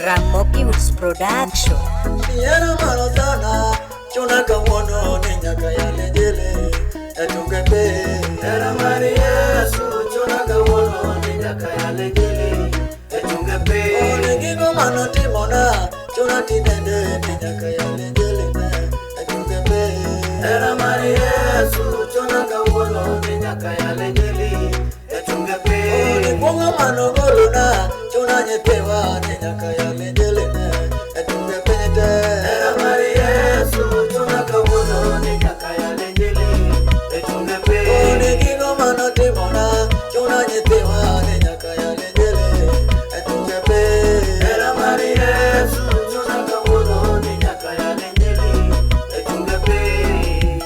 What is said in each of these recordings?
Ramogi Woods Production. Nihero maro sana chuna kawuono ni nyaka yale jele etuke pe. Hera mar Yesu chuna kawuono ni nyaka yale jele etunge piny. One gigo manotimona chuna tinende ni nyaka yale jele etuke pe. Hera mar Yesu chuna kawuono ni nyaka yale jele etunge One piny. kuong'o manogolona chuna nyithiwa ni nyaka yale jele etuke piny te. Hera mar Yesu chuna kawuono ni nyaka yale jele etunge piny. One gigo manotimona chuna nyithiwa ni nyaka yale jele etuke pe. Hera mar Yesu chuna kawuono ni nyaka yale jele etunge piny.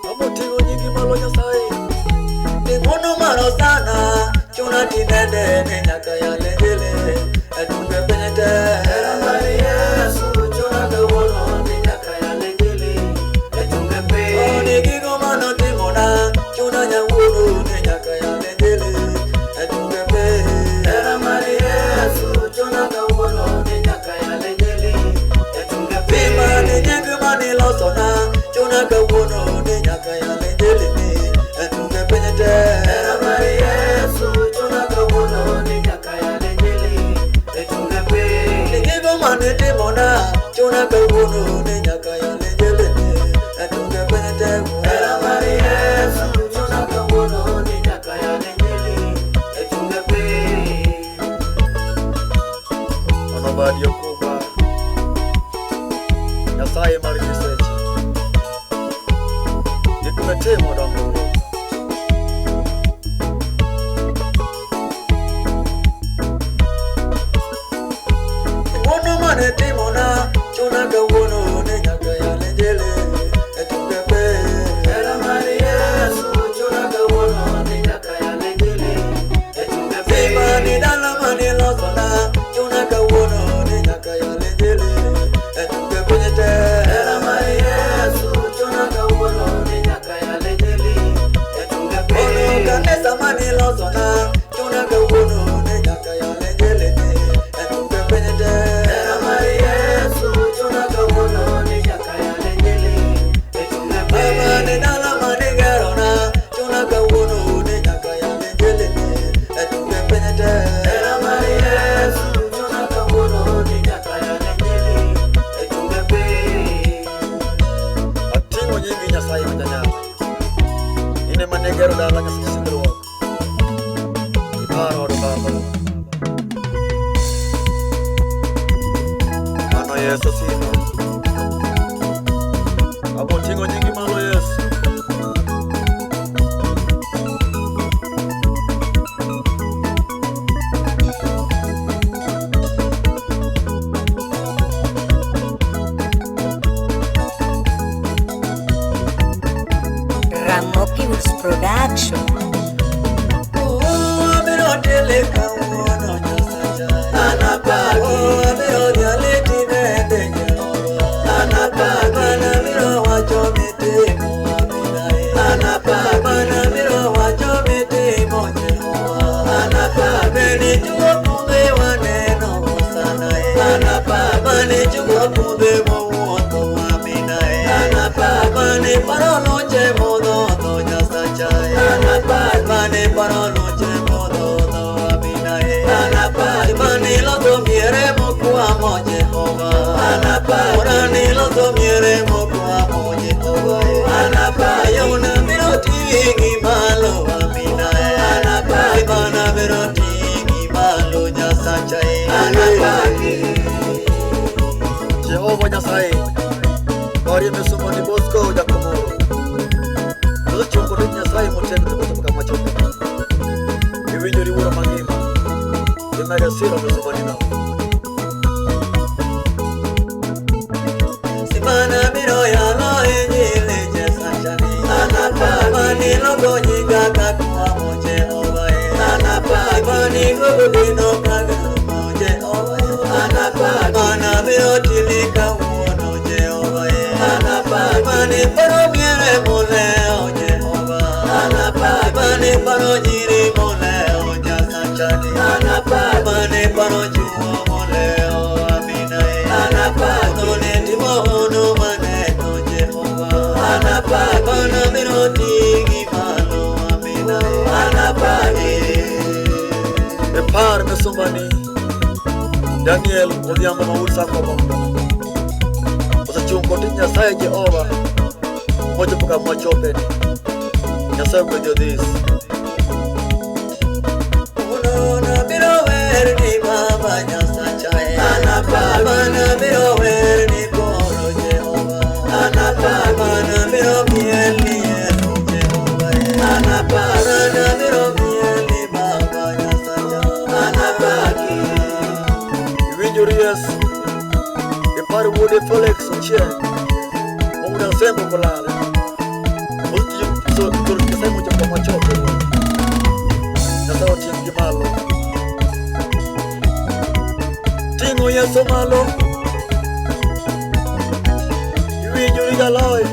Amoting'o nyingi malo Nyasaye. Ni ng'wono mar Hosana, chuna tinende ni nyaka yale jele etunge piny te. Hera mar Yesu chuna kawuono ni nyaka yale jele etunge piny. Ni gigo manotimona, chuna nyawuono ni nyaka yale jele etunge piny. Hera mar Yesu chuna kawuono ni nyaka yale jele etunge Pima piny. ni nying manilosona, chuna kawuono ni nyaka yale jele etunge piny te. Hera mar Yesu chuna kawuono ni nyaka yale jele etunge piny. Ni gigo manitimona, chuna kawuono ni nyaka yale jele etunge piny te. Hera mar Yesu chuna kawuono ni nyaka yale jele etunge piny. Onobadio kuba Nyasaye mar nyiseche gik mitimo dongruok ng'wono mane timona chuna kawuono ni nyaka yale jele etunge pe. Hera mar Yesu chuna kawuono ni nyaka yale jele etunge Sima ni piny. dala mane losona chuna kawuono ni nyaka yale jele etunge piny te. Hera mar Yesu chuna kawuono ni nyaka yale jele etunge Ono piny. kanisa manilosona chuna kawuono ni nyaka yale jele etunge piny te. Hera mar Yesu chuna kawuono ni nyaka yale jele etunge Mama ni piny. dala manigerona chuna kawuono ni nyaka yale jele etunge piny te. Hera mar Yesu chuna kawuono ni nyaka yale jele etunge piny. Ating'o nyingi Nyasaye ma janyalo. In ema nigero dala Nyasaye singruok. Iparo od Baba. Mano Yesu siro. Aboting'o nyingi malo Yesu. Ramogi Woods Production. Oh, abiro tele kawuono Nyasacha. Anapaki. Oh, abiro dhiale tinende Jehova. Anapaki. Mana biro wacho mitimo aminae. Anapaki. Mana biro wacho mitimo Jehova. Anapaki. Bende chuo pundhe waneno Hosana e. Anapaki. Mane chuo pundhe mowuotho aminae. Anapaki. Mane paro loche modhodho Nyasacha e. Anapaki. Mane paro loche modhodho aminae. Anapaki. Mane loso miere mokwamo Jehova. Anapaki. Ora ni loso miere mokwamo Jehova e. Anapaki. Ayona biro ting'i malo aminae. Anapaki. Mana biro ting'i malo Nyasacha e. Anapaki. Jehova Nyasaye, parie misumba ni Bosco Jakomoro. Osechopo ne Nyasaye motegno mochopo kama chopo. Iwinjori wuoro mangima, imedo siro misumbani. Simana biro yalo injili Nyasachani. Anapaki. Mani loko nyinga kakwamo Jehova e. Geno kagamo Jehova, anapaki. Mana biro tili kawuono Jehova, anapaki. Mane paro miere moleo Jehova, anapaki. Mane paro nyiri moleo Nyasachani, anapaki. Mane paro chuo moleo Amina, anapaki. None timo hono maneno Jehova, anapaki. Mana biro tingi malo Amina, anapaki. E par misumbani Daniel Odhiambo ma wuod Sakobo osechung' kod tich Nyasaye Jehova mochopo kama wachopeni. Nyasaye ogwedhi Odhis. Unaona biro wer ni Baba Nyasachae, anapaki. Mana biro wer ni koro Jehova, anapaki. Mana biro miel ni Yesu Jehova, anapaki. Mana biro miel ni Baba Nyasacha, anapaki. Iwinjo Ries, ipar wuode Felix Ochieng' mowuod Asembo Kolal osetiyo tich Nyasaye mochopo kama wachope. Nyasaye oting' gi malo. Ting'o Yesu malo. Iwinjo ni jaloyo.